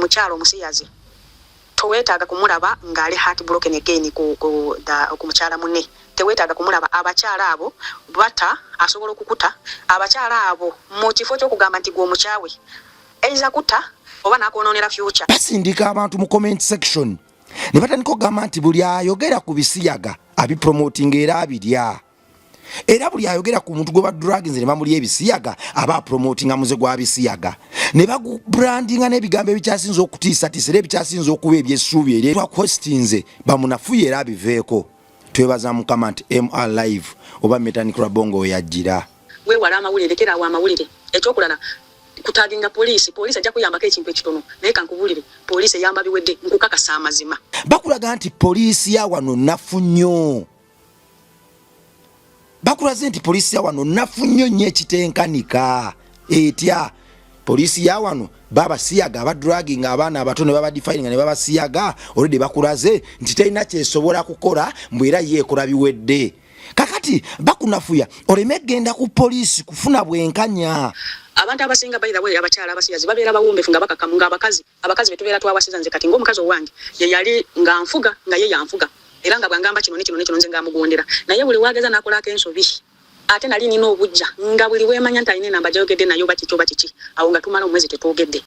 Omukyala omusiyazi towetaaga kumulaba ng'ali heart broken again ku mukyala munne. Tewetaaga kumulaba. Abakyala abo bata, asobola okukuta. Abakyala abo, mu kifo ky'okugamba nti gwe omukyawe, eiza kuta oba nakwononera future. Basindika abantu mu comment section ne batandika okugamba nti buli ayogera ku bisiyaga abipromotinga era abirya, era buli ayogera ku muntu gwe badruginze ne bamulya ebisiyaga aba apromotinga muze gwa bisiyaga, ne bagubrandinga n'ebigambo ebikyasinza okutiisatiisa era ebikyasinza okuba ebyessuubi, era twakwestinze bamunafuye era abiveeko. Twebaza Mukama nti MR Live oba Metanik Rabongo we yajjira. Weewala amawulire, lekera awo amawulire. Ekyokulala, kutaginga poliisi. Poliisi ajja kuyambako ekintu ekitono, naye kankubuulire, poliisi eyamba biwedde, nkukakasa amazima. Bakulaga nti poliisi ya wano nafu nnyo. Bakulaze nti poliisi ya wano nafu nnyo nnyo ekitenkanika. Etya poliisi ya wano? Babasiyaga, abadruginga abaana abato ne babadefilinga ne babasiyaga. Already bakulaze nti terina kyesobola kukola, mbw era ye ekola biwedde. Kakati bakunafuya oleme genda ku poliisi kufuna bwenkanya. Abantu abasinga, by the way, abakyala abasiyazi babeera bawombefu nga bakakamu ng'abakazi. Abakazi betubeera twawasiza, nze kati ng'omukazi owange ye yali nga nfuga, nga ye yanfuga, era nga bwangamba kino ne kino ne kino, nze ng'amugondera. Naye buli wageza n'akolako ensobi, ate nali nina obujja nga buli weemanya nti alina enamba gyayogedde naye oba kiki oba kiki, awo nga tumala omwezi tetwogedde.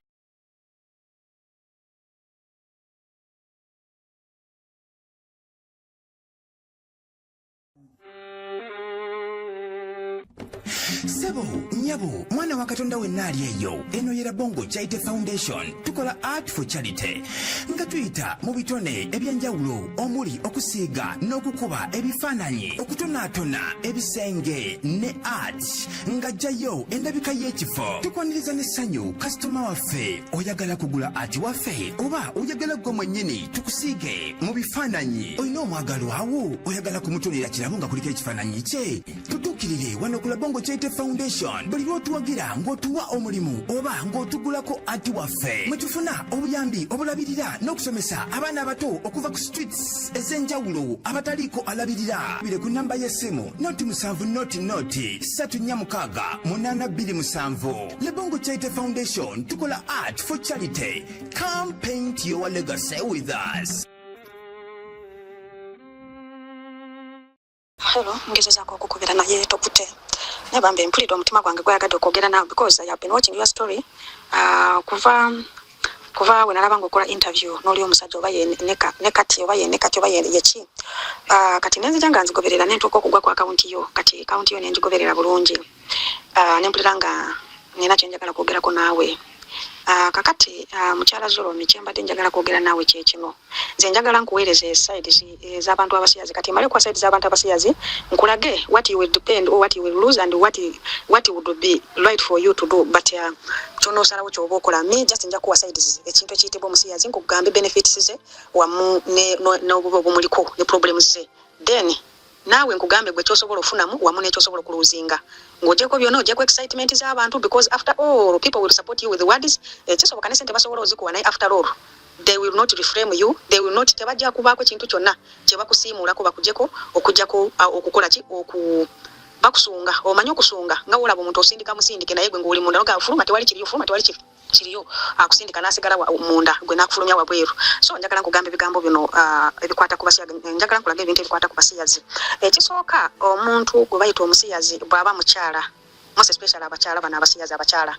Sebo, nyabo, mwana wa Katonda wenna ali eyo, eno ye Rabongo Charity Foundation. Tukola art for charity nga tuyita mu bitone ebyenjawulo omuli okusiiga n'okukuba ebifaananyi, okutonaatona ebisenge ne art nga jjayo endabika y'ekifo. Tukwaniriza n'essanyu kasitoma waffe. Oyagala kugula art waffe oba oyagala gwe mwennyini tukusiige mu bifaananyi? Olina omwagalwawo, oyagala kumutonera kirabo nga kuliko ekifaananyi kye? Tutuukirire wano ku Labongo Charity Foundation. Buli lw'otuwagira ng'otuwa omulimu oba ng'otugulako art waffe, mwe tufuna obuyambi obulabirira n'okusomesa abaana abato okuva ku streets ez'enjawulo abataliiko alabirira. Bire ku namba y'essimu 070 0 346 827. Labongo Charity Foundation, tukola art for charity. Come paint your legacy with us. Hello, ngezezaako okukubira naye tokute. Naye bambi mpulidde omutima gwange gwayagadde okwogera naawe because I have been watching your story kuva we nalaba ng'okola interview n'oli omusajja oba ye ne kati oba ye ne kati oba ye yeki. Kati nenzija nga nzigoberera nentuuka okugwa ku akawunti yo. Kati akawunti yo nengigoberera bulungi, nempulira nga nina kyenjagala kwogerako naawe. Kakati mukyala Zolomi, kyembadde njagala kwogera naawe kyekino. Nze njagala nkuweereze sides ez'abantu abasiyazi. Kati male kuwa side z'abantu abasiyazi, nkulage what you will depend or what you will lose and what would be right for you to do, but kyonoosalawo kyoba okola. Me just nja kuwa sides ekintu ekiyitibwa omusiyazi, nkugambe benefits ze wamu n'obubi obumuliko ne problems ze, then naawe nkugambe gwe kyosobola ofunamu wamu n'ekyosobola okuluzinga ng'ogyeko byonna, ogyeko excitement z'abantu, because after all people will support you with words. Kisoboka ne sente basobola ozikuwa, naye after all they will not reframe you, they will not, tebajja kubaako ekintu kyonna kye bakusiimuulako bakugyeko okugyako okukola ki oku bakusunga. Omanyi okusunga nga wolaba omuntu osindika musindike, naye gwe ng'oli munda noga fuluma, tewali kiriyo, fuluma, tewali kiriyo. Akusindika n'asigala munda, gwe n'akufulumya wabweru. So njagala nkugamba ebigambo bino ebikwata ku basiyazi. Njagala nkulaga ebintu ebikwata ku basiyazi. Ekisooka, omuntu gwe bayita omusiyazi bw'aba mukyala, most especially abakyala bano abasiyazi abakyala,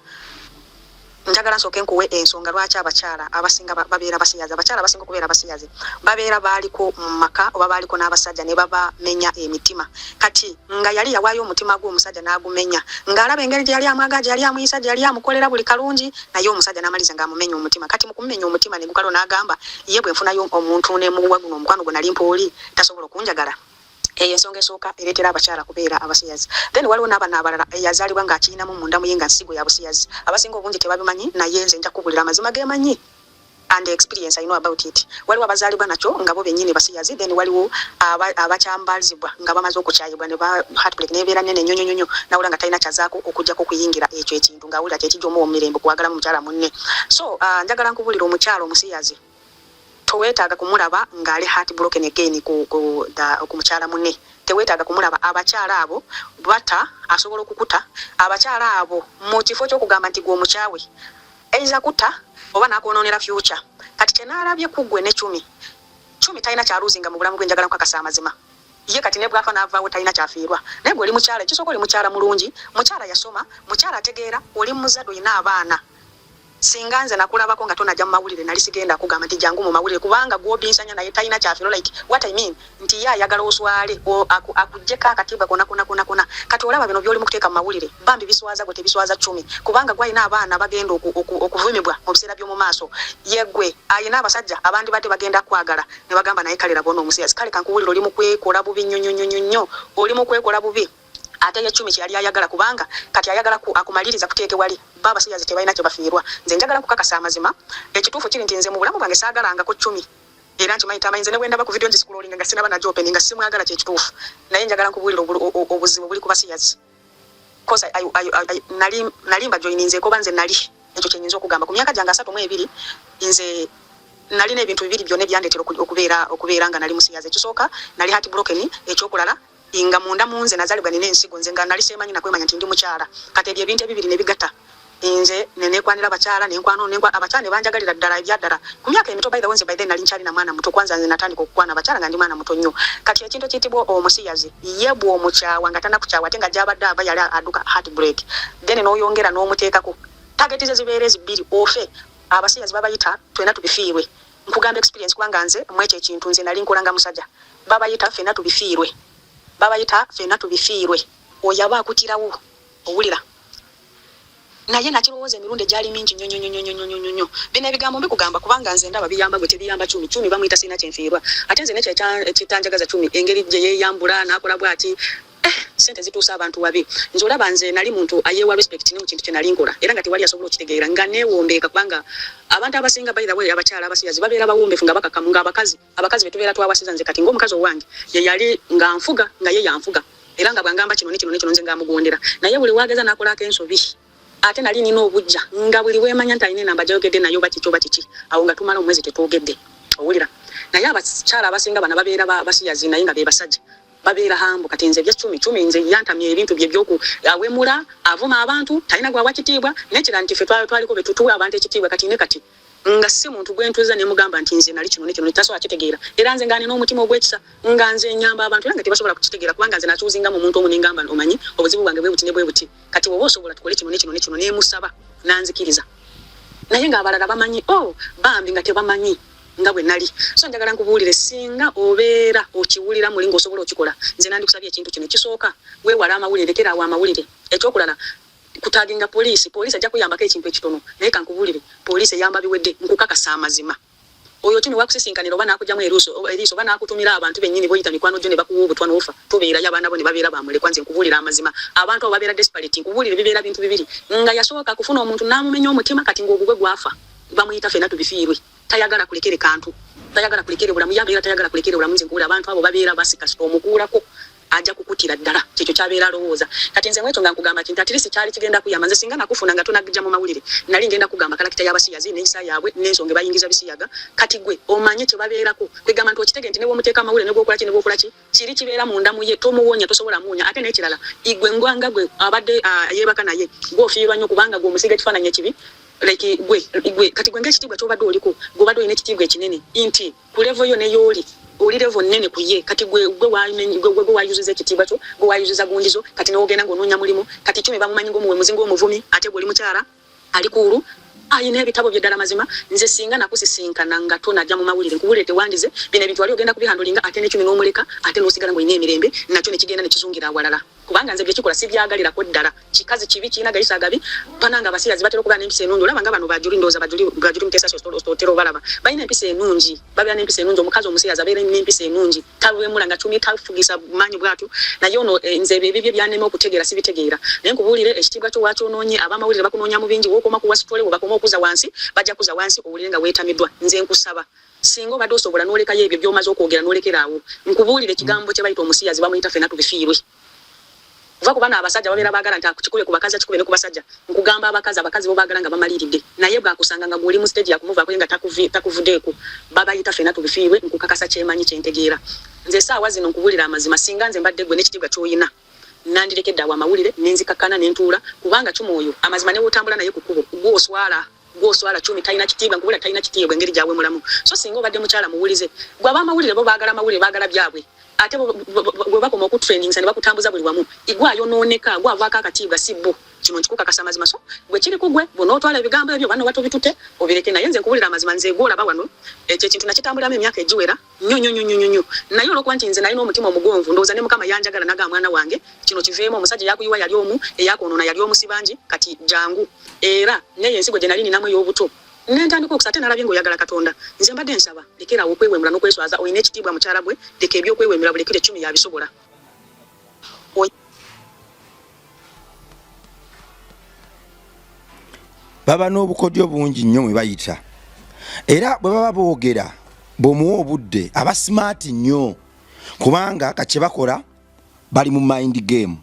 njagala nsooke nkuwe ensonga lwaki abakyala abasinga babeera basiyazi. Abakyala abasinga okubeera basiyazi babeera baaliko mu maka oba baaliko n'abasajja ne babamenya emitima. Kati nga yali yawaayo omutima gwe, omusajja n'agumenya, ng'alaba engeri gye yali amwaga, gye yali amuyisa, gye yali amukolera buli kalungi, naye omusajja n'amaliza ng'amumenya omutima. Kati mu kumumenya omutima ne gukalo n'agamba ye, bwe nfunayo omuntu ne muwa guno omukwano gwe nali mpooli, tasobola okunjagala. Eyo ensonga esooka ereetera abakyala kubeera abasiyazi. Then waliwo n'abano abalala eyazaalibwa ng'akiyinamu munda muye nga nsigo ya busiyazi. Abasinga obungi tebabimanyi, naye nze nja kukubulira amazima gemanyi and the experience I know about it. Waliwo abazaalibwa nakyo nga bo bennyini basiyazi, then waliwo abakyambalizibwa nga bamaze okukyayibwa ne ba heartbreak nebeera nnene nnyo nnyo nnyo, nawulira nga talina kyazaako okuggyako okuyingira ekyo ekintu, ng'awulira kyekijja omuwa omumirembe kwagalamu mukyala munne. So njagala nkubulira, omukyala omusiyazi toweetaaga kumulaba ng'ali heart broken again ku mukyala munne. Teweetaaga kumulaba. Abakyala abo bata, asobola okukuta. Abakyala abo, mu kifo ky'okugamba nti gwe omukyawe, eiza kuta. Oba nakwononera future. Kati kyenalabye kugwe ne Chumi, Chumi talina kyaluzinga mu bulamu bwe. Njagala nkakasa amazima, ye kati ne bwafa n'avaawo talina kyafiirwa. Naye gwe oli mukyala, ekisooka oli mukyala mulungi, mukyala yasoma, mukyala ategeera, oli muzadde, olina abaana. Singa nze nakulabako nga tonajja mu mawulire, nali sigenda kugamba nti jangu mu mawulire, kubanga gwobinsanya naye talina kyafiirwa. Like what I mean nti ye ayagala oswale, akuggyeko akatiibwa kona kona kona kona. Kati olaba bino byoli mu kuteeka mu mawulire, bambi biswaza gwe, tebiswaza Cumi, kubanga gwalina abaana bagenda okuvumibwa mu biseera by'omu maaso. Ye gwe ayina abasajja abandi badde bagenda kwagala ne bagamba naye kale laba ono omusiyazi. Kale kankuwulira, oli mu kwekola bubi nnyo nnyo nnyo nnyo, oli mu kwekola bubi. Ate ye Cumi kyeyali ayagala, kubanga kati ayagala akumaliriza kuteeke wali. Ba abasiyazi tebalina kye bafiirwa. Nze njagala nkukakasa amazima, ekituufu kiri nti nze mu bulamu bwange saagalangako Cumi, era nkimanyi tamanyi. Nze ne bwendaba ku video ngiscrollinga nga sinaba najo opening, nga simwagala, kyekituufu. Naye njagala nkubuulira obuzibu buli ku basiyazi, 'cause nali mbajoyininzeeko, oba nze nali ekyo kyenyinza okugamba. Ku myaka gyange 32, nze nalina ebintu bibiri byonna ebyandeetera okubeera nga nali musiyazi. Ekisooka, nali heart broken. Ekyokulala, nga munda mu nze nazaalibwa nina ensigo, nze nga nali seemanyi nakwemanya nti ndi mukyala. Kati ebyo ebintu ebibiri ne bigatta, nze nenekwanira abakyala, nenkwano abakyala ne banjagalira ddala ebyaddala ku myaka emito. By the way, nze by then nali nkyali na mwana muto. Kwanza nze natandika okukwana abakyala nga ndi mwana muto nnyo. Kati ekintu ekiyitibwa omusiyazi, ye bw'omukyawa nga tanakukyawa, ate nga gyabadde ava yali adduka heart break, then n'oyongera n'omuteekako target ze zibeera ezibbiri, ofe. Abasiyazi babayita twena tubifiirwe. Nkugamba experience, kubanga nze mwekyo ekintu nze nali nkola nga musajja. Babayita fena tubifiirwe, babayita fena tubifiirwe. Oyo aba akutirawo, owulira? Naye nakirowooza emirundi egyali mingi nnyo nnyo nnyo nnyo nnyo nnyo nnyo. Bino ebigambo mbikugamba kubanga nze ndaba biyamba gwe, tebiyamba Cumi. Cumi bamuyita sirina kyenfiirwa. Ate nze nekyo ekitanjagaza Cumi, engeri gye yeeyambula n'akola bw'ati. Sente zituusa abantu wabi. Nze olaba nze nali muntu ayeewa respect ne mu kintu kye nali nkola, era nga tewali asobola okitegeera nga neewombeeka, kubanga abantu abasinga, by the way, abakyala abasiyazi babeera bawombeefu nga bakakamu nga abakazi betubeera twawasiza. Nze kati ng'omukazi owange ye yali nga nfuga, nga ye yanfuga, era nga bwangamba kino ne kino ne kino, nze ng'amugondera. Naye buli wageza n'akolako ensobi, ate nali nina obujja nga buli wemanya nti alina enamba gyayogedde naye oba kiki oba kiki, awo nga tumala omwezi tetwogedde, owulira? Naye abakyala abasinga bano babeera basiyazi, naye nga be basajja babeera hambo. Kati nze ebya Cumi, Cumi nze yantamya ebintu bye byoku awemula, avuma abantu, talina gwawa kitiibwa. Nekira nti ffe twaliko betutuwa abantu ekitiibwa. Kati ne kati nga si muntu gwentuza nemugamba nti nze nali kino ne kino, tasobola kitegeera. Era nze nga nina omutima ogw'ekisa, nga nze nyamba abantu, era nga tebasobola kukitegeera, kubanga nze nakyuzinga mu muntu omu nengamba, omanyi obuzibu bwange bwe buti ne bwe buti, kati woba osobola tukole kino ne kino ne kino, nemusaba nanzikiriza. Naye ng'abalala bamanyi, oh bambi, nga tebamanyi nga bwe nali. So njagala nkubuulire, singa obeera okiwulira muli ng'osobola okikola, nze nandikusabye ekintu kino. Ekisooka, weewala amawulire, lekera awo amawulire. Ekyokulala, kutaginga poliisi. Poliisi ajja kuyambako ekintu ekitono, naye kankubuulire, poliisi eyamba biwedde. Nkukakasa amazima, oyo kino wakusisinkanira oba nakugyamu eriiso oba nakutumira abantu bennyini boyita mikwano gyo ne bakuwa obutwa n'ofa, tobeerayo, abaana bo ne babeera bamulekwa. Nze nkubuulira amazima, abantu abo babeera desperate. Nkubuulira, bibeera bintu bibiri: nga yasooka kufuna omuntu n'amumenya omutima, kati ng'ogugwe gwafa, bamuyita fena tubifiirwe. Tayagala kulekere kantu, tayagala kulekere bulamu, yabeera tayagala kulekere bulamu. Nze nkubuulira, abantu abo babeera basikasita omukuulako ajja kukutira ddala, kyekyo kyabeera alowooza. Kati nze mwekyo nga nkugamba kintu at least kyali kigenda kuyamba. Nze singa nakufuna nga tonagijja mu mawulire, nali ngenda kugamba character y'abasiyazi n'eyisa yaabwe n'ensonga ebayingiza bisiyaga. Kati gwe omanye kye babeerako, kwegamba nti okitege nti ne bw'omuteeka amawulire ne bwokola ki ne bwokola ki, kiri kibeera munda mu ye, tomuwonya, tosobola muwonya. Ate n'ekirala, igwe ngwanga gwe abadde yeebaka naye, gwe ofiirwa nnyo, kubanga gwe omusiga ekifaananyi ekibi. Like gwe kati gwe ng'ekitiibwa ky'obadde oliko, gwe obadde olina ekitiibwa ekinene nti ku level yo neyooli oli level nnene ku ye. Kati gwe wayuziza ekitiibwa kyo, gwe wayuziza gundizo. Kati newogenda ng'onoonya mulimu, kati Cumi bamumanyi ng'omuwemuzi, ng'omuvumi, ate gwe oli mukyala ali kuulu ayina ebitabo bye ddala. Mazima nze singa nakusisinkana nga tonajja mu mawulire, nkuwulire, tewandize bino ebintu wali ogenda kubihandlinga, ate nekyo n'omuleka, ate n'osigala ng'olina emirembe, nakyo nekigenda nekizungira awalala, kubanga nze byekikola sibyagalirako ddala. Kikazi kibi, kirina gayisa agabi. Bananga abasiyazi batera okubeera n'empisa enungi. Olaba nga bano bajuli, ndowooza bajuli Mutesa, otera obalaba balina empisa enungi, babeera n'empisa enungi. Omukazi omusiyazi abeera n'empisa enungi, talwemula nga Cumi, tafugisa maanyi bwatyo. Naye ono nze ebyo ebibye byanema okutegeera, sibitegeera. Naye nkubuulire, ekitiibwa kyo wakyonoonye. Abamawulire bakunoonya mu bingi. Wookoma kuwa sitole, webakoma okuza wansi, bajja kuza wansi, owulire nga weetamiddwa. Nze nkusaba, singa obadde osobola n'olekayo ebyo by'omaze okwogera, n'olekera awo. Nkubuulire ekigambo kye bayita omusiyazi, bamuyita fena tubifiirwe. Va ku bano abasajja babeera baagala nti akikube ku bakazi, akikube ne ku basajja. Nkugamba abakazi bo baagala nga bamaliridde, naye bwakusanga nga gw'oli mu stage yakumuvaako ye nga takuvuddeeko, babayita fena tubifiirwe. Nkukakasa kyemanyi kyentegeera nze esaawa zino. Nkubuulira amazima, singa nze mbadde gwe n'ekitiibwa ky'oyina, nandirekedde awo amawulire nenzikakkana nentuula, kubanga Cuma oyo amazima ne wotambula naye ku kkubo gw'oswala. Gwoswala Chumi talina kitiibwa, nkubula talina kitiibwa engeri gyawemulamu. So singa obadde mukyala muwulize, gwe abamawulire bo baagala mawulire, baagala byabwe, ate bwe bakoma okutrendingisa ne bakutambuza buli wamu, gwe ayonooneka, gwe avaako akatiibwa, si bo. Kino nkikukakasa amazima. So gwe kiri ku gwe, bw'onootwala ebigambo ebyo banno batobitute obireke, naye nze nkubulira amazima. Nze gwolaba wano, ekyo ekintu nakitambuliramu emyaka egiwera nnyo nnyo nnyo nnyo nnyo, naye olwokuba nti nze nalina omutima omugonvu, ndowooza ne Mukama yanjagala, naga mwana wange kino kiveemu. Omusajja eyakuyiwa yali omu, eyakwonoona yali omu, si bangi. Kati jangu era neyo ensigo gye nali ninamu ey'obuto nentandika okusa, ate nalabye ng'oyagala Katonda. Nze mbadde nsaba lekerawo okwewemula n'okweswaza. Olina ekitiibwa, mukyala gwe, leka ebyokwewemula bulekere, Cumi yabisobola. Baba n'obukodyo bungi nnyo mwe bayita, era bwe baba boogera, bw'omuwa obudde aba smart nnyo, kubanga kakye bakola bali mu mind game.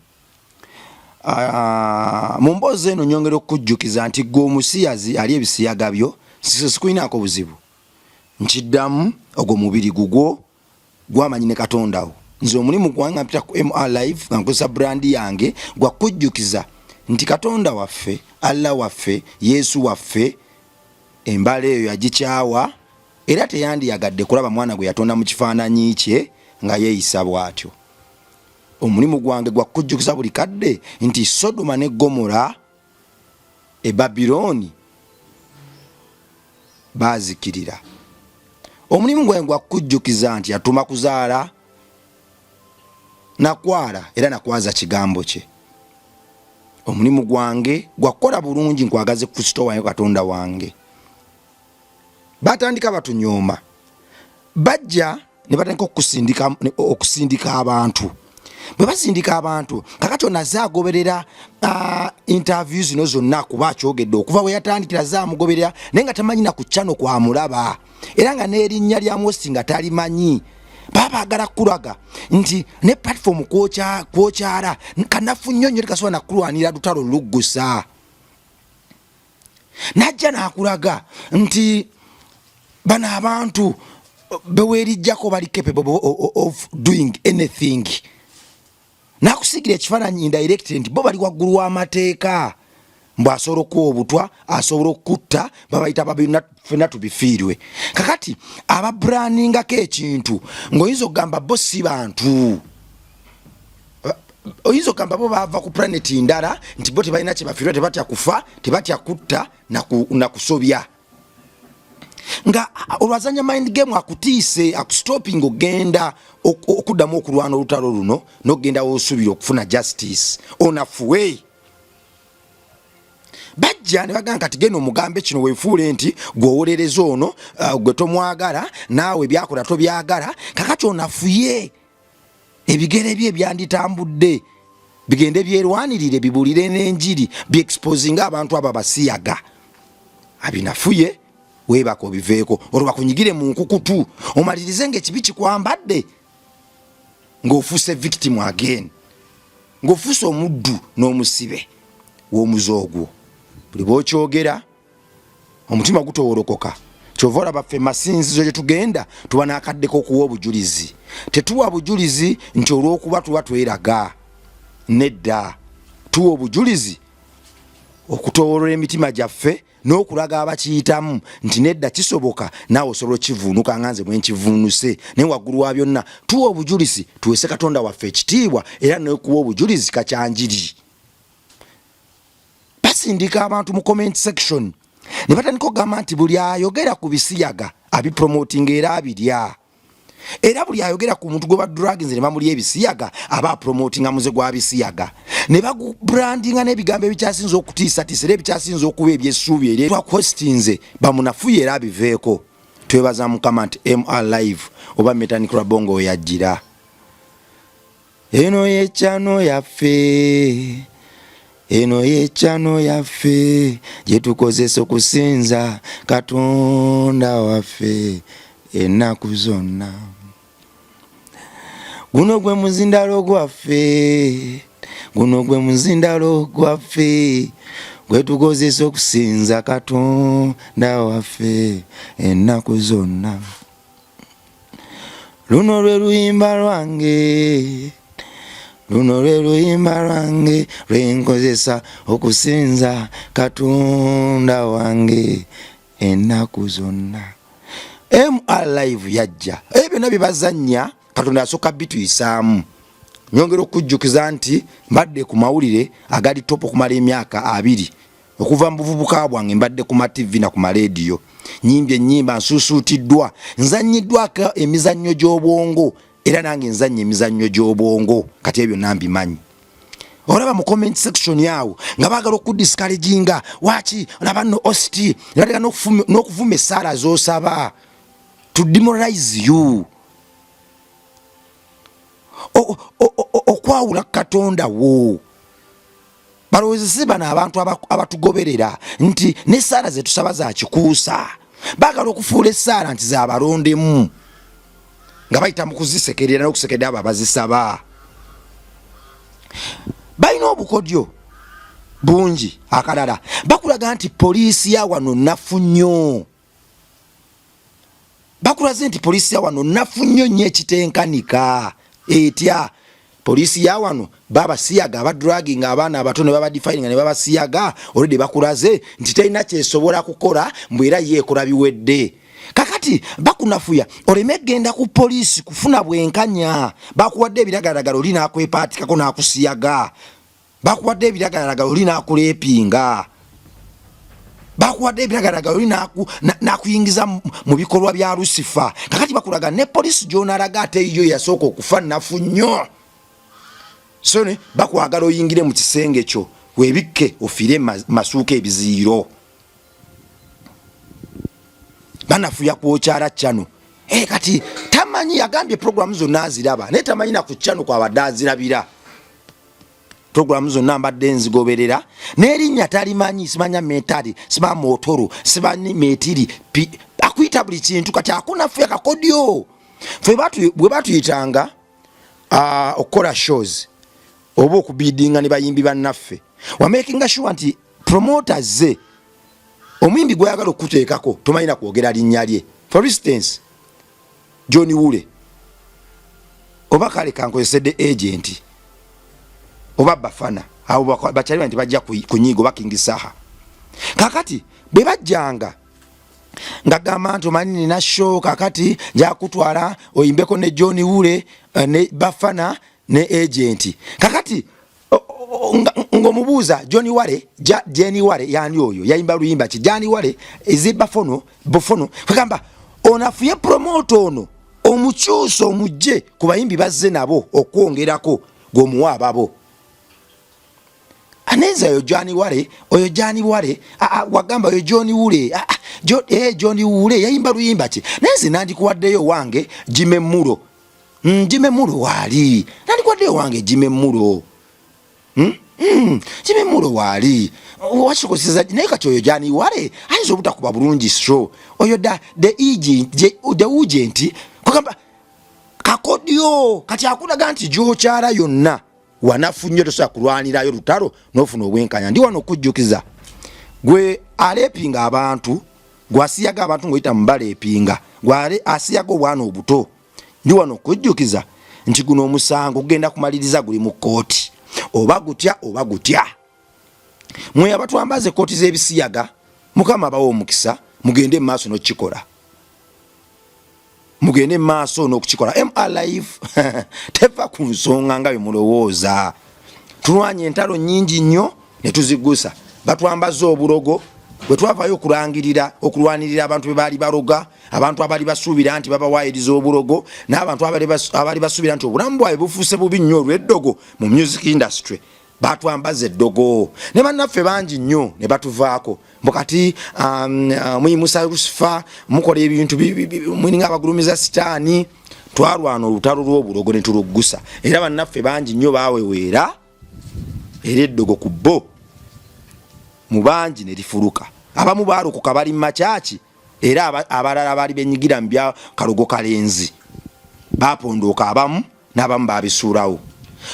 Mu mboozi eno nyongera okukujjukiza nti gwe omusiyazi ali ebisiyaga byo sikulinaako buzibu, nkiddamu, ogwo mubiri gugwo, gwamanyi ne Katonda wo. Nze omulimu gwange nga mpita ku MR Live nga nkozesa brand yange gwa kujjukiza nti Katonda waffe, Allah waffe, Yesu waffe, embala eyo yagikyawa era teyandiyagadde kulaba mwana gwe yatonda mu kifaananyi kye nga yeeyisa bw'atyo. Omulimu gwange gwa kujjukiza buli kadde nti Sodoma ne Gomora e Babilooni baazikirira. Omulimu gwange gwa kujjukiza nti yatuma kuzaala nakwala era nakwaza kigambo kye. Omulimu gwange gwa kukola bulungi nkwagaze Kristo wange, Katonda wange. Batandika batunyooma, bajja ne batandika okusindika abantu. Bwe basindika abantu, kakati ono azze agoberera interview zino zonna, kuba akyogedde okuva we yatandikira azze amugoberera, naye nga tamanyi na ku channel kwamulaba, era nga n'erinnya lya Mosi nga talimanyi. Baba baagala kulaga nti ne platform kwokyala kanafu nnyo nnyo, tekasobola nakulwanira lutalo luggusa. Najja n'akulaga nti bano abantu beweerijjako bali capable of doing anything, nakusigira ekifaananyi indirect nti bo bali waggulu w'amateeka, mbu asobola okuwa obutwa, asobola okukutta, babayita babina, fenna tubifiirwe. Kakati ababrandingako ekintu ng'oyinza okugamba bo si bantu, oyinza okugamba bo baava ku planet ndala, nti bo tebalina kyebafiirwa, tebatya kufa, tebatya kutta nakusobya, nga olwazanya mind game akutiise, akustoping ogenda okuddamu okulwana olutalo luno n'okugenda wosuubira okufuna justice onafuwe. Bajja ne bagamba kati genda omugambe kino, weefuule nti gweowolereza ono, gwe tomwagala, naawe byakola tobyagala. Kakati onafuye ebigere bye ebyanditambudde bigende byerwanirire, bibulire n'enjiri, byexposinga abantu abo abasiyaga, abinafuye. Weebaka obiveeko, olwo bakunyigire mu nkukutu, omalirize ng'ekibi kikwambadde, ng'ofuuse victim again, ng'ofuuse omuddu n'omusibe w'omuze ogwo. Buli bw'okyogera omutima gutowolokoka. Kyova olaba ffe masinzizo gye tugenda tuba n'akaddeko okuwa obujulizi. Tetuwa bujulizi nti olw'okuba tuba tweraga, nedda, tuwa obujulizi okutowolola emitima gyaffe n'okulaga abakiyitamu nti nedda, kisoboka, naawe osobola okivuunuka nga nze bwe nkivuunuse. Naye waggulu wa byonna tuwa obujulizi tuweese Katonda waffe ekitiibwa, era n'okuwa obujulizi kakyanjiri. Basindika abantu mu comment section ne batandika okugamba nti buli ayogera ku bisiyaga abipromotinga era abirya, era buli ayogera ku muntu gwe badruginze ne bamulya ebisiyaga aba apromotinga muze gwa bisiyaga, ne bagubrandinga n'ebigambo ebikyasinza okutiisatiisa era ebikyasinza okuba ebyessuubi eri twakwestinze bamunafuye era abiveeko. Twebaza Mukama nti MR Live oba Metanik Rabongo we yajjira. Eno yekyano yaffe, eno yekyano yaffe gye tukozesa okusinza Katonda waffe ennaku zonna. Guno gwe muzindalo gwaffe, guno gwe muzindalo gwaffe gwe tukozesa okusinza Katonda waffe ennaku zonna. Luno lwe luyimba lwange, Luno lwe luyimba lwange lwenkozesa okusinza Katonda wange ennaku zonna. MR Live yajja, ebyo byonna bye bazannya Katonda asooka bituyisaamu. Nyongera okukujjukiza nti mbadde ku mawulire agali top okumala emyaka 20. Okuva mu buvubuka bwange mbadde ku ma TV na ku maleediyo, nyimbye ennyimba, nsuusuutiddwa, nzannyiddwako emizannyo gy'obwongo, era nange nzannya emizannyo gy'obwongo. Kati ebyo byonna mbimanyi. Olaba mu comment section awo nga baagala okudiscouraginga, waki olaba nno osti nebateka n'okuvuma essaala z'osaba to demoralize you, okwawula Katonda wo. Balowooza si bano abantu abatugoberera nti n'essaala zetusaba za kikuusa. Baagala okufuula essaala nti zabalondemu nga bayita mu kuzisekerera n'okusekerera abo abazisaba. Balina obukodyo bungi. Akalala bakulaga nti poliisi ya wano nnafu nnyo. Bakulaze nti poliisi ya wano nnafu nnyo nnyo ekitenkanika. Etya poliisi ya wano? Babasiyaga, abadraginga abaana abato ne babadifiringa ne babasiyaga. Olwedde bakulaze nti terina kyesobola kukola, mbu era ye ekola biwedde. Kakati bakunafuya oleme genda ku poliisi kufuna bwenkanya. Bakuwadde ebiragalalagala, oli n'akwepaatikako n'akusiyaga. Bakuwadde ebiragalalagala, oli n'akuleepinga. Bakuwadde ebiragalalagala, oli n'akuyingiza mu bikolwa bya Lusifa. Kakati bakulaga ne poliisi gy'onalaga ate yo yasooka okufa nnafu nnyo. So ne bakwagala oyingire mu kisenge kyo weebikke ofiire masuuka ebiziyiro. Banafuya kwokyala chano. Kati tamanyi, yagambye programu zonna aziraba naye tamanyi na ku chano kwabadde azirabira. Programu zonna mbadde nzigoberera n'erinnya talimanyi, simanya metali, sima motoro, simanyi metiri, akuyita buli kintu. Kati akunafuya kakodyo. Ffe bwe batuyitanga okukola shows oba okubidinga ne bayimbi bannaffe, wamakinga sure nti promoter ze omuyimbi gwayagala okukuteekako tomanyi na kwogera linnya lye. For instance, John Wule, oba kale kankozesedde agent oba Bafana, abo bakyali nti bajja kunyiiga, oba King Saha. Kakati bwe bajjanga nga gamba nti omanyi nina show, kakati njakutwala oyimbeko ne John Wule, ne Bafana ne agent. Kakati ng'omubuuza John Wale, Jenny Wale yani oyo yayimba luyimba ki? Jani Wale ezi Bafono Bofono. Kagamba onafuye promoter ono, omukyusa omugye ku bayimbi bazze nabo okwongerako gw'omuwa ababo. Aneza oyo Jani Wale, oyo Jani Wale, wagamba oyo John Wule, John Wule yayimba luyimba ki? Naye nze nandikuwaddeyo wange Jime Mulo. Jime Mulo waali, nandikuwaddeyo wange Jime Mulo. Jime Mulo waali wakikozesa, naye kati oyo Jani Wale ayinza obutakuba bulungi. So oyo da the agent, the agent kugamba kakodyo. Kati akulaga nti gyokyala yonna wanafu nnyo, tosobola kulwanirayo lutalo n'ofuna obwenkanya. Ndi wano okujjukiza gwe aleepinga abantu, gwasiyaga abantu ng'oyita mu baleepinga, gwe asiyaga obwana obuto. Ndi wano okujjukiza nti guno omusango gugenda kumaliriza guli mu kkooti, oba gutya oba gutya. Mwe abatwambaza ekkooti z'ebisiyaga, Mukama abawa omukisa, mugende mu maaso n'okukikola, mugende mu maaso n'okukikola. MR Live teva ku nsonga nga bwe mulowooza. Tulwanye entalo nnyingi nnyo ne tuziggusa. Batwambaza obulogo bwe twavayo okulangirira okulwanirira abantu be baali baloga, abantu abaali basuubira nti babawaayiriza obulogo, n'abantu abaali basuubira nti obulamu bwabwe bufuuse bubi nnyo olw'eddogo mu music industry. Batwambaza eddogo ne bannaffe bangi nnyo ne batuvaako mbu kati muyimusa Lusifa, mukola ebintu mulinga abagulumiza Sitaani. Twalwana olutalo lw'obulogo ne tuluggusa, era bannaffe bangi nnyo baaweweera, era eddogo ku bo mu bangi ne lifuluka. Abamu baalukuka bali mu makyaki, era abalala baali benyigira mu bya kalogo kalenzi bapondooka, abamu n'abamu babisuulawo.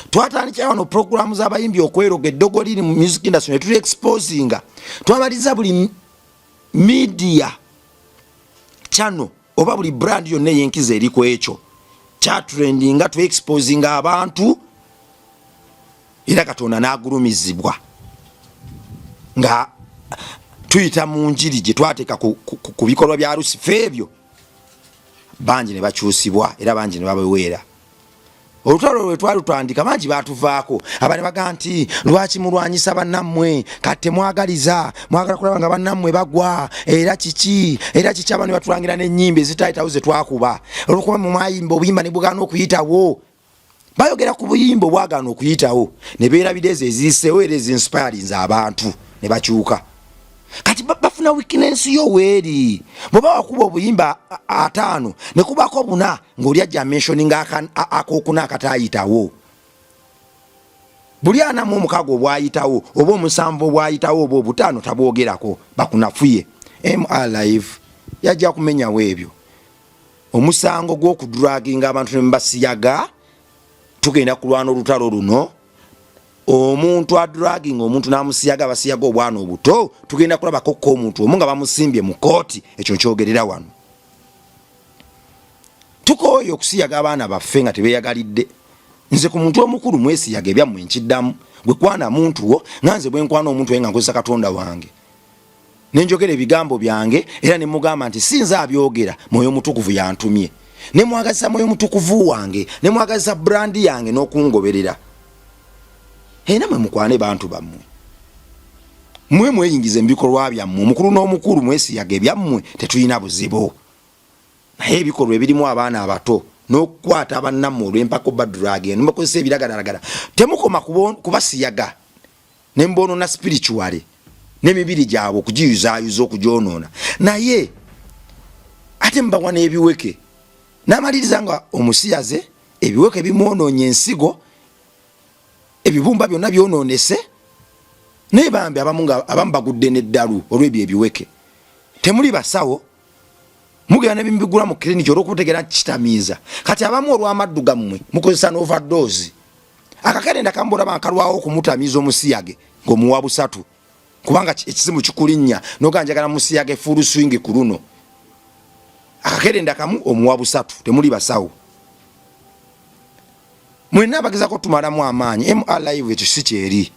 Twatandikira wano puroguramu z'abayimbi okweroga eddogo liri mu music industry ne tuli exposinga. Twabaliza buli media channel oba buli brand yonna ey'enkizo eri ku ekyo kyatrendinga, tu exposinga abantu. Era Katonda n'agulumizibwa nga tuyita mu njiri gye twateeka ku bikolwa bya Lusifa ebyo, bangi ne bakyusibwa era bangi ne babeweera. Olutalo lwe twalutandika bangi baatuvaako, abane baga nti lwaki mulwanyisa bannammwe, kati temwagaliza, mwagala kulaba nga bannammwe bagwa, era kiki era kiki. Abantu batulangira n'ennyimba ezitayitawo ze twakuba olwokuba mwayimba obuyimba ne bugaana okuyitawo. Bayogera ku buyimba obwagaana okuyitawo ne beerabira ezo eziyiseewo era ezinsipayalinze abantu ne bakyuka. Kati bafuna weakness yo weeri. Bw'oba wakuba obuyimba 50 ne kubaako 4 ng'oli ajja mentioning akokuna akataayitawo, buli 46 obwayitawo oba 7 obwayitawo oba 5 tabwogerako, bakunafuye. MR Live yajja kumenyawo ebyo. Omusango gw'okudruginga abantu ne mubasiyaga, tugenda kulwana olutalo luno. Omuntu adruginga omuntu n'amusiyaga, abasiyaga obwana obuto, tugenda kulabako ko omuntu omu nga bamusimbye mu kooti. Ekyo nkyogerera wano. Tukooye okusiyaga abaana baffe nga tebeeyagalidde. Nze ku muntu omukulu mwesiyaga ebyammwe, nkiddamu, gwe kwana muntu wo nga nze bwe nkwana omuntu we nga nkozesa Katonda wange nenjogera ebigambo byange, era ne mugamba nti si nze abyogera, Mwoyo Mutukuvu yantumye, ne mwagazisa Mwoyo Mutukuvu wange, ne mwagazisa brand yange n'okungoberera. Era mwe mukwane bantu bammwe, mwe mweyingize mu bikolwa byammwe, omukulu n'omukulu mwesiyaga ebyammwe, tetulina buzibu. Naye ebikolwa ebirimu abaana abato n'okukwata bannammwe olw'empaka obadrug nebakozesa ebiragalalagala, temukoma kubasiyaga ne mbonoona spiritually n'emibiri gyabwe okugiyuzaayuza, okugyonoona, naye ate mubawa n'ebiweke n'amaliriza nga omusiyaze ebiweke bimwonoonye, ensigo, ebibumba byonna byonoonese. Naye bambi abamu nga abamu bagudde n'eddalu olw'ebyo ebiweke. Temuli basawo, mugenda ne bimubigula mu kiriniki olw'okutegeera nti kitamiiza. Kati abamu olw'amaddu gammwe mukozesa n'overdose. Akakerenda kambolaba nkalwawo okumutamiiza omusiyage ng'omuwa 3, kubanga ekizimu kikulinnya noga njagala musiyage full swing ku luno. Akakerenda kamu omuwa 3. Temuli basawo mwenna abagezako tumalamu amaanyi. MR Live ekyo si kyeri.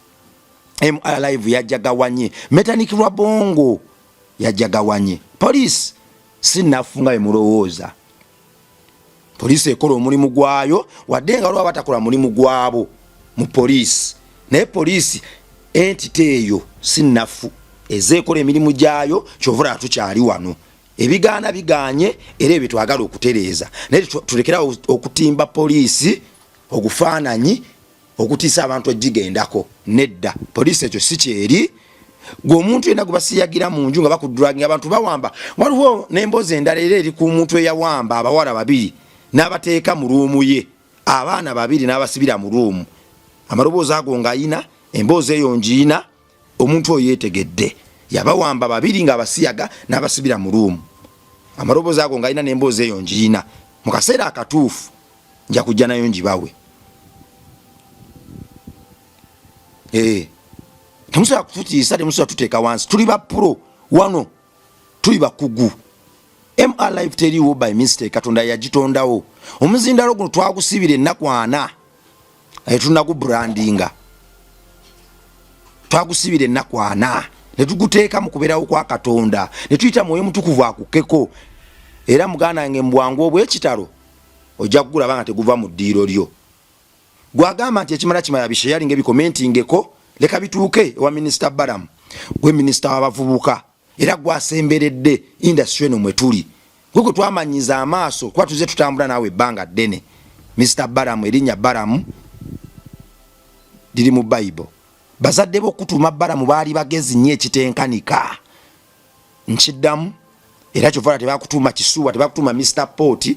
MR Live yajja gawanye Metanik Rwabongo, yajja gawanye poliisi. Si nafu nga bemulowooza. Poliisi ekola omulimu gwayo, wadde nga waliwo abatakola mulimu gwabo mu poliisi, naye poliisi entity eyo si nafu, eze ekola emirimu gyayo. Kyova tukyali wano, ebigaana biganye, era ebyo twagala okutereeza. Naye tulekerawo okutimba poliisi ogufaananyi okutiisa abantu ogigendako. Nedda, poliisi ekyo si kyeri. Gwe omuntu yenna gwe basiyagira mu nju nga bakudruginga, abantu bawamba. Waliwo n'emboozi endala era eri ku muntu eyawamba abawala 2 n'abateeka mu room ye, abaana 2 n'abasibira mu room. Amaloboozi ago ng'ayina emboozi eyo ngiina. Omuntu oyo yeetegedde, yabawamba 2 ng'abasiyaga n'abasibira mu room. Amaloboozi ago ng'alina n'emboozi eyo ngiina. Mu kaseera akatuufu nja kujja nayo ngibawe. Temusobola kututiisa, temusobola tuteeka wansi. Tuli ba pro wano, tuli bakugu. MR Live teriiwo by mistake, Katonda yagitondawo. Omuzindalo guno twagusibira ennaku 40 tunagubrandinga. Twagusibira ennaku 40 ne tuguteeka mu kubeerawo kwa Katonda, ne tuyita Mwoyo Mutukuvu akukkeko. Era muganda wange, mu bwangu obw'ekitalo ojja kugulaba nga teguva mu ddiiro lyo. Gwagamba nti ekimala kimala, bisharinga, ebikomentingeko, leka bituuke ewa Minisita Balamu. Gwe minisita w'abavubuka era gwasemberedde industry eno mwe tuli, gwe gwe twamanyiza amaaso kuba tuze tutambula naawe ebbanga ddene. Mr Balamu, erinnya Balamu liri mu Bayibuli. Bazadde b'okutuuma Balamu baali bagezi nnyo ekitenkanika. Nkiddamu era, kyovala tebakutuuma Kisuwa, tebakutuuma Mr Port,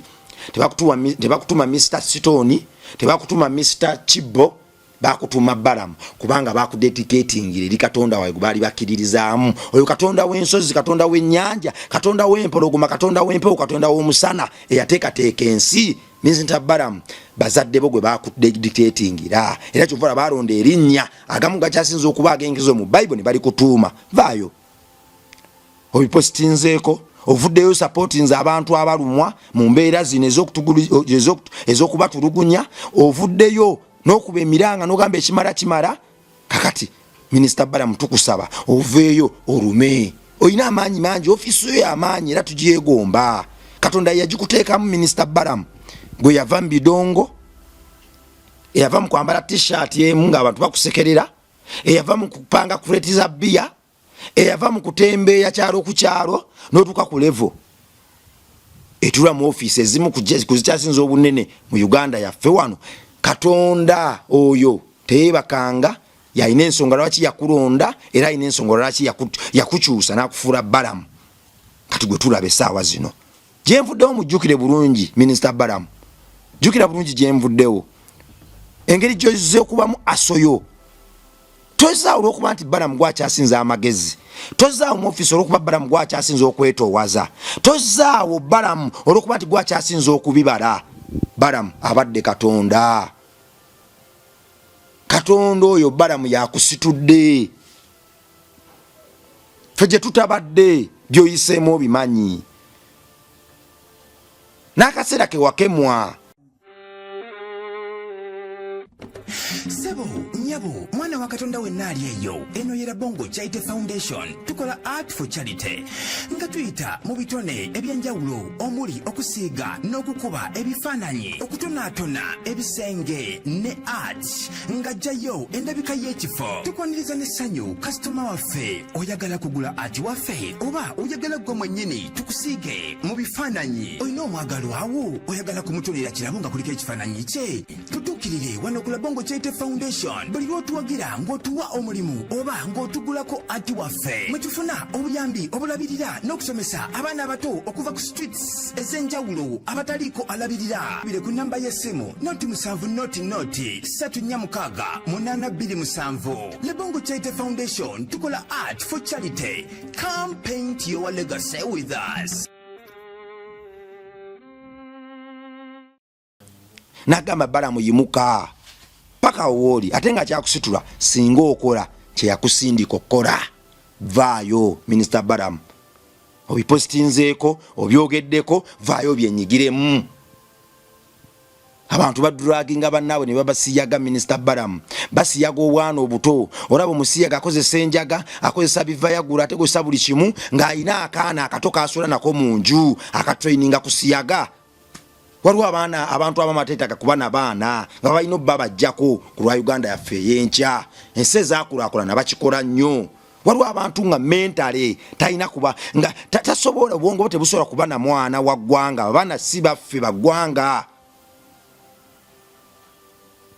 tebakutuuma Mr Stone, tebakutuuma Mr Kibbo, bakutuuma Balamu kubanga bakudedicatingira eri Katonda wawe gwe baali bakkiririzaamu. Oyo Katonda w'ensozi, Katonda w'ennyanja, Katonda w'empologoma, Katonda w'empewo, Katonda w'omusana eyateekateeka ensi. Mr Balamu, bazadde bo gwe bakudedicatingira, era kyovala balonda erinnya agamu gakyasinza okuba ag'enkizo mu Bayibuli ne balikutuuma. Vaayo obipositinzeeko, ovuddeyo supportinze abantu abalumwa mu mbeera zino ez'okubatulugunya, ovuddeyo. N'okuba emiranga n'ogamba ekimala kimala. Kakati Minisita Balamu, tukusaba oveeyo olume, olina amaanyi mangi, ofiisi yo y'amaanyi era tugyegomba. Katonda yagikuteekamu. Minisita Balamu, gwe yava mu bidongo, eyava mu kwambala T-shirt emu ng'abantu bakusekerera, eyava mu kupanga crate za bbiya, eyava mu kutembeeya kyalo ku kyalo, n'otuuka ku level etula mu ofiisi ezimu ku zikyasinza obunene mu Uganda yaffe wano. Katonda oyo teyeebakanga, yalina ensonga lwaki yakulonda, era alina ensonga lwaki yakukyusa n'akufuula Balamu kati gwe tulaba essaawa zino. Gyenvuddewo mujjukire bulungi, Minisita Balamu, jjukira bulungi gyenvuddewo, engeri gyozze okubamu asoyo. Tozaawo olwokuba nti Balamu gwakyasinza amagezi, tozaawo mu ofiisi olwokuba Balamu gwakyasinza okwetoowaza, tozaawo Balamu olwokuba nti gwakyasinza okubibala. Balamu abadde Katonda. Katonda oyo Balamu yakusitudde, fe gye tutabadde. Byoyiseemu obimanyi, n'akaseera kewakemwa. Sebo, nyabo, mwana wa Katonda wenna ali eyo, eno ye Rabongo Charity Foundation. Tukola art for charity nga tuyita mu bitone ebyenjawulo omuli okusiiga n'okukuba ebifaananyi, okutonaatona ebisenge ne art ng'ajjayo endabika y'ekifo. Tukwaniriza n'essanyu kasitoma waffe. Oyagala kugula art waffe oba oyagala ggwe mwennyini tukusiige mu bifaananyi? Olina omwagalwawo, oyagala kumutonera kirabo nga kuliko ekifaananyi kye? Tutuukirire wano ku Labongo Charity Foundation. Buli lw'otuwagira ng'otuwa omulimu oba ng'otugulako art waffe, mwe tufuna obuyambi obulabirira n'okusomesa abaana abato okuva ku streets ez'enjawulo abataliiko alabirira. Bire ku namba y'essimu 0 7 0 0 3 4 6 8 2 7. Lebongo Charity Foundation, tukola art for charity. Come paint your legacy with us. Nagamba Balamu, yimuka paka wooli, ate nga kyakusitula singa okola kyeyakusindika okukola. Vaayo, Minisita Balamu, obipositinzeeko, obyogeddeko, vaayo byenyigiremu. Abantu baduraginga bannaabwe ne babasiyaga. Minisita Balamu, basiyaga obwana obuto. Olaba omusiyaga akozesa enjaga, akozesa bivayagula, ategesa buli kimu, ng'alina akaana akato kasula nako mu nju, akatraininga kusiyaga. Waliwo abaana, abantu abamu ateetaaga kuba na baana nga balina obba bajjako ku lwa Uganda yaffe ey'enkya. Ensi ezaakulaakulana bakikola nnyo. Waliwo abantu nga mentale talina kuba nga tasobola, obwongo bwe tebusobola kuba na mwana wa ggwanga. Abaana si baffe baggwanga.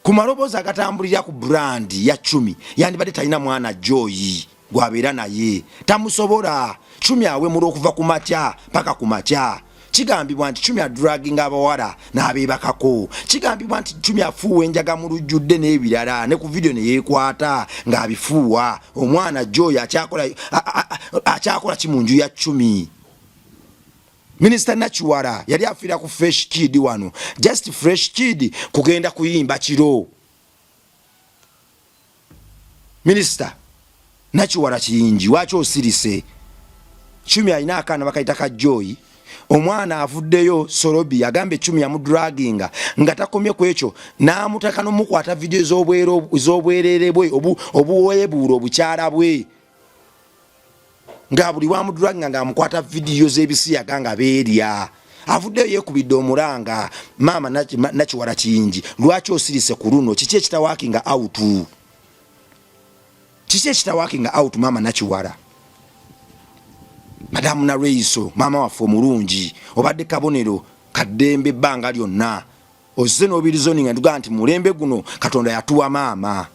Ku maloboozi agatambulira ku brand ya Cumi, yandibadde talina mwana Joyi gwabeera naye, tamusobola. Cumi awemula okuva ku makya paka ku makya. Kigambibwa nti Cumi adraginga abawala n'abeebakako. Kigambibwa nti Cumi afuuwa enjaga mu lujjudde n'ebirala, ne ku vidiyo ne yeekwata ng'abifuuwa. Omwana Joyi akyakola ki mu nju ya Cumi? Minisita Nakiwala yali afiira ku Fresh Kid wano, just Fresh Kid kugenda kuyimba kiro. Minisita Nakiwala Kiyingi, lwaki osirise? Cumi alina akaana bakayita ka Joyi. Omwana avuddeyo Solobi agambye Cumi yamudraginga, nga takomye ku ekyo, n'amutaka n'omukwata vidiyo z'obwerere bwe obuweebuula obukyala bwe, nga buli wamudraginga ng'amukwata vidiyo z'ebisiyaga nga beerya. Avuddeyo yeekubidde omulanga. Maama Nakiwala Kiyingi, lwaki osirise ku luno? Kiki ekitaworkinga out? Kiki ekitaworkinga out, maama Nakiwala? Madamu Nalweyiso, maama waffe omulungi, obadde kabonero kaddembe ebbanga lyonna. Ozze n'obirizoni nga ntugamba nti mulembe guno Katonda yatuwa maama,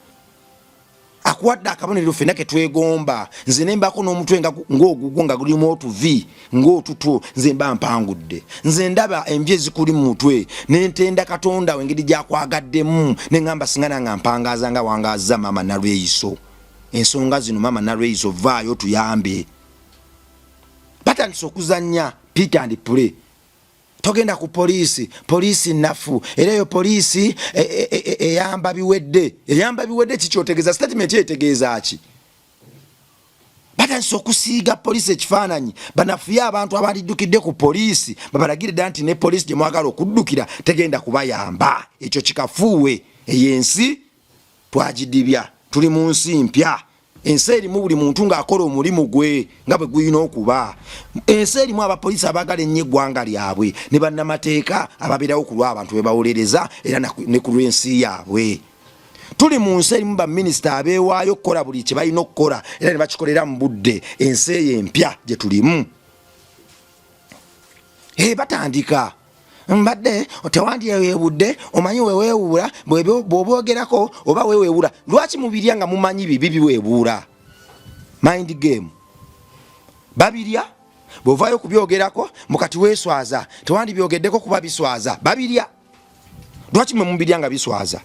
akuwadde akabonero ffenna ketwegomba. Nze nembako n'omutwe ng'ogugwo nga gulimu otuvi ng'otutwo, nze mba mpangudde. Nze ndaba envi ezikuli mu mutwe nentenda Katonda engeri gyakwagaddemu, neŋŋamba singa nanga mpangaza nga wangazza maama Nalweyiso. Ensonga zino, maama Nalweyiso, vaayo tuyambe. Batandise okuzanya pick and play. Togenda ku poliisi, poliisi nafu, era eyo poliisi eyamba e, e, e, biwedde, eyamba biwedde. Kikyotegeeza statement etegeeza ki? Batandise okusiiga poliisi ekifaananyi, banafuye abantu abaliddukidde ku poliisi, babalagire ddala nti ne poliisi gye mwagala okuddukira tegenda kubayamba. Ekyo kikafuuwe. Eyo ensi twagidibya, tuli mu nsi mpya, ensi erimu buli muntu ng'akola omulimu gwe nga bwe gulina okuba, ensi erimu abapoliisi abaagala ennyo eggwanga lyabwe ne bannamateeka ababeerawo ku lw'abantu be bawolereza era ne ku lw'ensi yaabwe. Tuli mu nsi erimu baminisita abeewaayo okukola buli kye balina okukola era ne bakikolera mu budde. Ensi eyo empya gye tulimu. Hey, batandika mbadde tewandyeweewudde, omanyi weweewuula bw'oboogerako oba weweewuula. Lwaki mubirya nga mumanyi bibi biweebuula? Mind game babirya, bw'ovaayo kubyogerako mukati weeswaza, tewandibyogeddeko kuba biswaza. Babirya, lwaki mwe mubirya nga biswaza?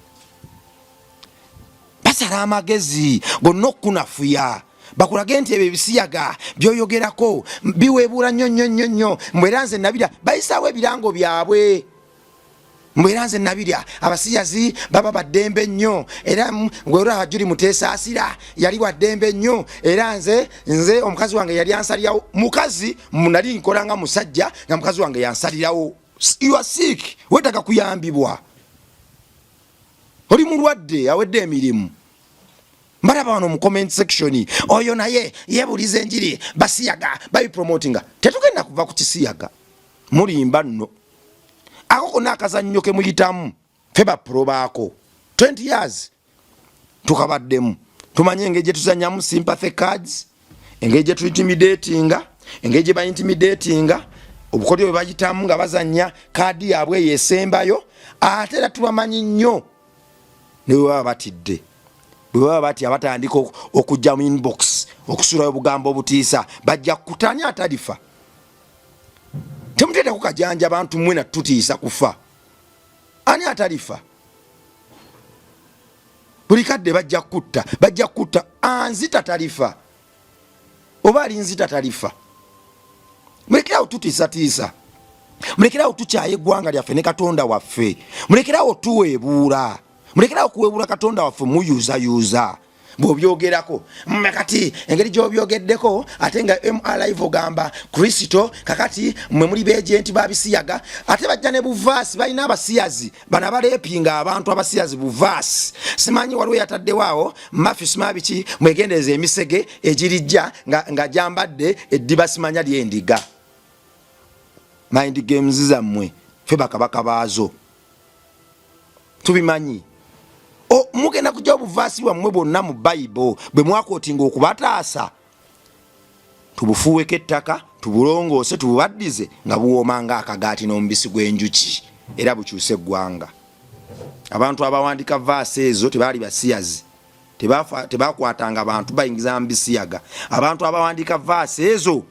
Basala amagezi gonna okukunafuya, bakulage nti ebyo ebisiyaga byoyogerako biweebuula nnyo nnyo nnyo nnyo. Mbu era nze nabirya, bayisaawo ebirango byabwe. Mbu era nze nabirya, abasiyazi baba baddembe nnyo, era gwe Juli Muteesaasira yali waddembe nnyo, era nze omukazi wange yali ansalirawo. Mukazi nali nkola nga musajja, nga mukazi wange yansalirawo. You are sick, weetaaga kuyambibwa, oli mulwadde awedde emirimu. Mbalaba wano mu comment section, oyo naye yebuliza enjiri, basiyaga babipromotinga. Tetugenda kuva ku kisiyaga, mulimba nno. Ako konna akazannyo ke muyitamu, ffe bapro baako 20 years tukabaddemu, tumanye engeri gye tuzannyamu sympathy cards, engeri gye tuintimidatinga, engeri gye baintimidatinga, obukodyo bwe bayitamu nga bazannya kaadi yaabwe eyo esembayo. Ate era tubamanyi nnyo, ne bwe baba batidde, bwe baba batya, batandika okujja mu inbox okusulayo obugambo obutiisa, bajja kutanya atalifa. Temuteetako kajanja bantu mmwe natutiisa kufa. Ani atalifa? Buli kadde bajja kutta, bajja kutta. Anzita talifa, oba alinzita talifa. Mulekerawo tutiisatiisa, mulekerawo tukyaye eggwanga lyaffe ne Katonda waffe, mulekerawo tuweebuula, mulekerawo kuweebuula Katonda waffe. Muyuuzayuuza bw'obyogerako kati engeri gy'obyogeddeko, ate nga mlive ogamba Kristo. Kakati mwe muli beejenti babisiyaga, ate bajja ne buvaasi. Balina abasiyazi bano abalepinga abantu, abasiyazi buvaasi. Simanyi waliwo yataddewo awo mafi, simanyi biki. Mwegendereza emisege egirijja nga gyambadde eddiba, simanya lyendiga. Mind games zammwe ffe bakabaka baazo tubimanyi. Mugenda kujja obuvaasi bwammwe bwonna mu Bayibo bwe mwakootinga okubataasa, tubufuuweko ettaka, tubulongoose, tububaddize nga buwooma ng'akagaati n'omubisi gw'enjuki, era bukyuse eggwanga. Abantu abawandika vaasi ezo tebaali basiyazi, tebakwatanga bantu bayingiza mu bisiyaga. Abantu abawandiika vaasi ezo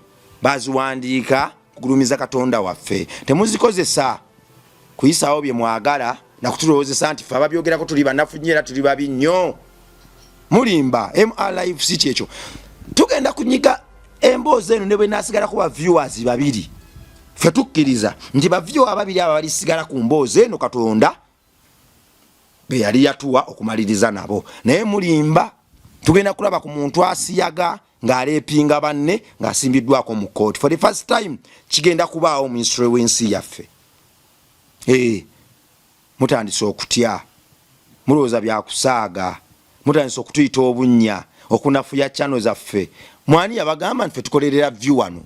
baziwandiika kugulumiza Katonda waffe. Temuzikozesa kuyisaawo bye mwagala nakutulowoozesa nti ffe ababyogerako tuli banafu nnyo era tuli babi nnyo. Mulimba. Mrlife si kyekyo. Tugenda kunyiga emboozi eno ne bwe nasigalako ba viewers babiri. Ffe tukkiriza nti ba viewer ababiri abo balisigala ku mboozi eno Katonda be yali yatuwa okumaliriza nabo. Naye mulimba. Tugenda kulaba ku muntu asiyaga ng'aleepinga banne ng'asimbiddwako mu kkooti for the first time. Kigenda kubaawo mu history w'ensi yaffe. Ee, mutandise okutya, mulowooza byakusaaga, mutandise okutuyita obunnya, okunafuya channel zaffe. Mwani yabagamba nti fe tukolerera view wano?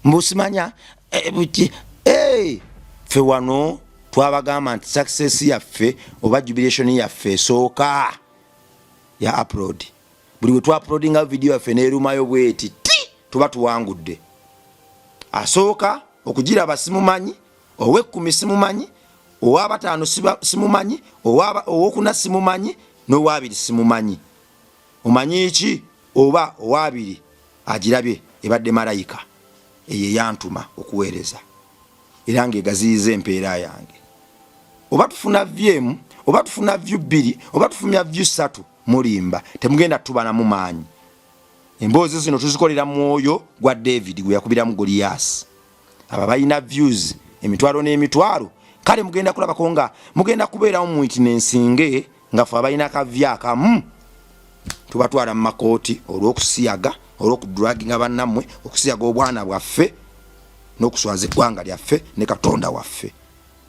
Mbusimanya buki? Ffe wano twabagamba nti success yaffe oba jubilation yaffe esooka ya upload. Buli bwe twauploadinga video yaffe neerumayo bweti ti, tuba tuwangudde. Asooka okugiraba simumanyi, ow'ekkumi simumanyi, ow'abataano simumanyi, ow'okuna simumanyi, n'owabiri simumanyi. Omanyi ki oba owabiri agirabye ebadde malayika eyo eyantuma okuweereza era ng'egaziyiza empeera yange? Oba tufuna view emu, oba tufuna view bbiri, oba tufumya view ssatu, mulimba, temugenda tubalamu maanyi. Emboozi zino tuzikolera mwoyo gwa David gwe yakubiramu Goliyaasi. Abo balina views emitwalo n'emitwalo, kale mugenda kulabako nga mugenda kubeerawo mu witnessinge nga fe abalina kavya akamu tubatwala mu makooti olw'okusiyaga, olw'okudraginga bannammwe, okusiyaga obwana bwaffe n'okuswaza eggwanga lyaffe ne Katonda waffe.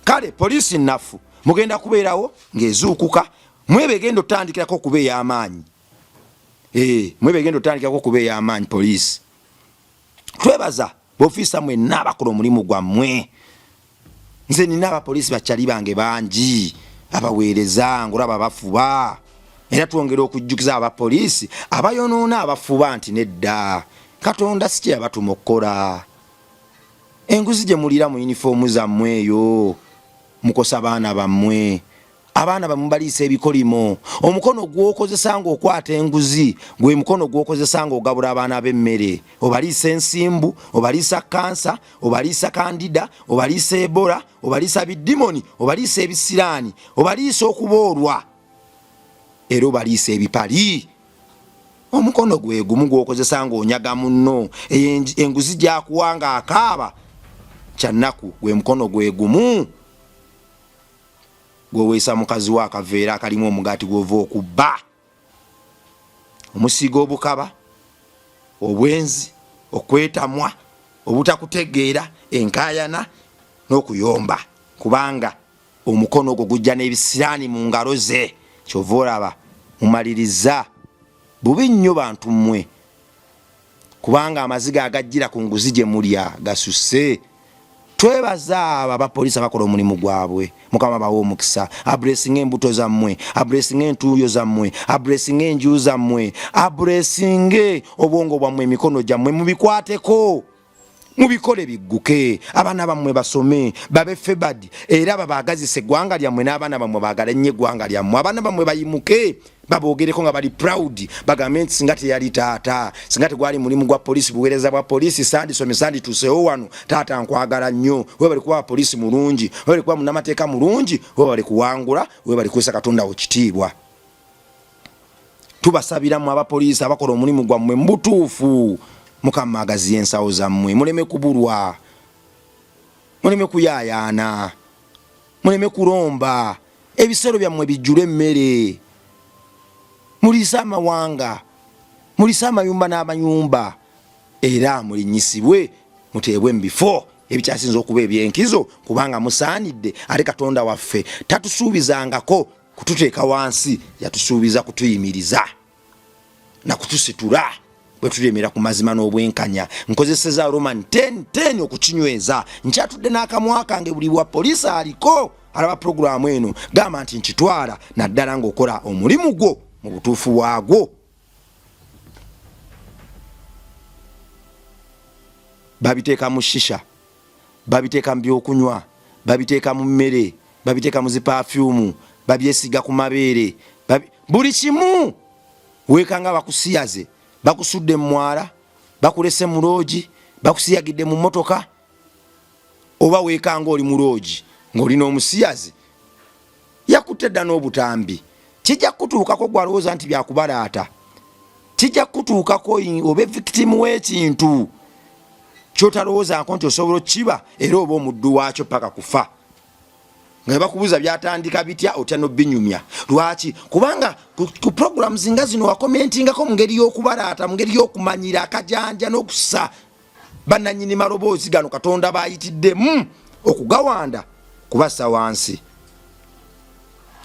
Kale poliisi nafu. Mugenda kubeerawo ng'ezuukuka mwebe egenda otandikirako okuba ey'amaanyi. Eh, mwebe egenda otandikirako okuba ey'amaanyi poliisi. Twebaza bofiisa mwenna abakola omulimu gwammwe. Nze nina abapoliisi bakyali bange bangi abaweereza ng'olaba bafuba, era twongera okujjukiza abapoliisi abayonoona abafuba nti nedda, Katonda si kye yabatuma okukola. Enguzi gye muliira mu yunifoomu zammwe eyo mukosa baana bammwe. Abaana bammwe baliisa ebikolimo. Omukono gw'okozesa ng'okwata enguzi gwe mukono gw'okozesa ng'ogabula abaana b'emmere. Obaliisa ensimbu, obaliisa kansa, obaliisa kandida, obaliisa ebola, obaliisa bidimoni, obaliisa ebisiraani, obaliisa okuboolwa, era obaliisa ebipali. Omukono gwe gumu gw'okozesa ng'onyaga munno, enguzi gy'akuwa ng'akaaba kyannaku, gwe mukono gwe gumu gwoweesa mukazi wo akaveera akalimu omugaati gw'ova okubba, omusiiga obukaba, obwenzi, okwetamwa, obutakutegeera, enkaayana n'okuyomba, kubanga omukono ogwo gujja n'ebisiraani mu ngalo ze. Kyova olaba mumaliriza bubi nnyo bantu mmwe, kubanga amaziga agajjira ku nguzi gye mulya gasusse. Twebaza abo abapoliisi abakola omulimu gwabwe. Mukama bawe omukisa, abulesinga embuto zammwe, abulesinga entuuyo zammwe, abulesinga enju zammwe, abulesinge obwongo bwammwe, emikono gyammwe mubikwateko, mubikole bigguke, abaana bammwe basome babe febad, era babaagazise eggwanga lyammwe, n'abaana bammwe baagale nnyo eggwanga lyammwe. Abaana bammwe bayimuke baboogereko nga bali proud, bagambe nti singa teyali taata, singa tegwali mulimu gwa poliisi, buweereza bwa poliisi, sandisomye, sandituusewo wano. Taata nkwagala nnyo, webale kuba poliisi mulungi, webale kuba munnamateeka mulungi, webale kuwangula, webale kuweesa Katonda wo kitiibwa. Tubasabira mu abapoliisi abakola omulimu gwammwe mu butuufu, Mukama agaziye ensawo zammwe, muleme kubulwa, muleme kuyaayaana, muleme kulomba, ebisero byammwe bijjule emmere, muliise amawanga, muliise amayumba n'amayumba, era mulinnyisibwe muteebwe mu bifo ebikyasinze okuba eby'enkizo, kubanga musaanidde. Ate Katonda waffe tatusuubizangako kututeeka wansi, yatusuubiza kutuyimiriza na kutusitula bwe tulemera ku mazima n'obwenkanya. Nkozeseza Roman 10:10 okukinyweza. Nkyatudde n'akamwa kange, buli wa poliisi aliko alaba pulogulaamu eno, gamba nti nkitwala, naddala ng'okola omulimu gwo mu butuufu bwagwo. Babiteeka mu shisha, babiteeka mu byokunywa, babiteeka mu mmere, babiteeka mu zipafyumu, babyesiiga ku mabeere, buli kimu. Weekanga bakusiyaze, bakusudde mu mwala, bakulese mu loogi, bakusiyagidde mu mmotoka, oba weekanga oli mu loogi ng'oli n'omusiyazi yakutte dda n'obutambi. Kijja kukutuukako gwalowooza nti byakubalaata, kijja kukutuukako obe victim w'ekintu kyotalowoozanko nti osobola okukiba, era oba omuddu waakyo paka kufa. Nga bakubuuza byatandika bitya, otya n'obinyumya. Lwaki? Kubanga ku programs nga zino wakomentingako mu ngeri y'okubalaata, mu ngeri y'okumanyira akajanja n'okussa bannannyini maloboozi gano Katonda baayitiddemu okugawanda kubassa wansi.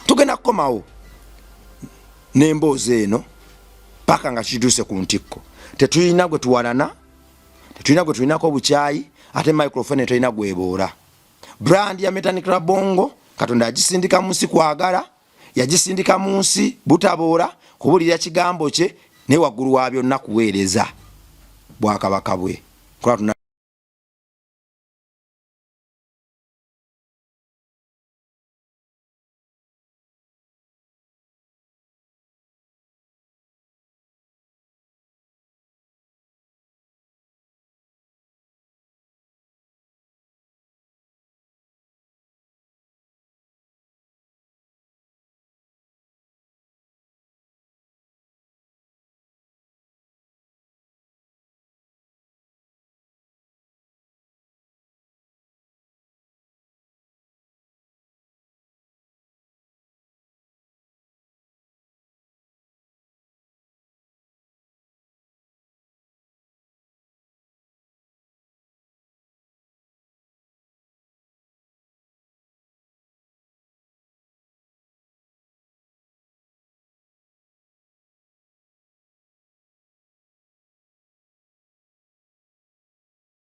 Tugenda kukomawo n'emboozi eno paka nga kituuse ku ntikko. Tetulina gwe tuwalana, tetulina gwe tulinako obukyayi, ate microphone terina gweboora. Brand ya Metanik Rabongo Katonda yagisindika mu nsi kwagala, yagisindika mu nsi butaboora, kubuulira kigambo kye, naye waggulu wa byonna kuweereza bwakabaka bwe.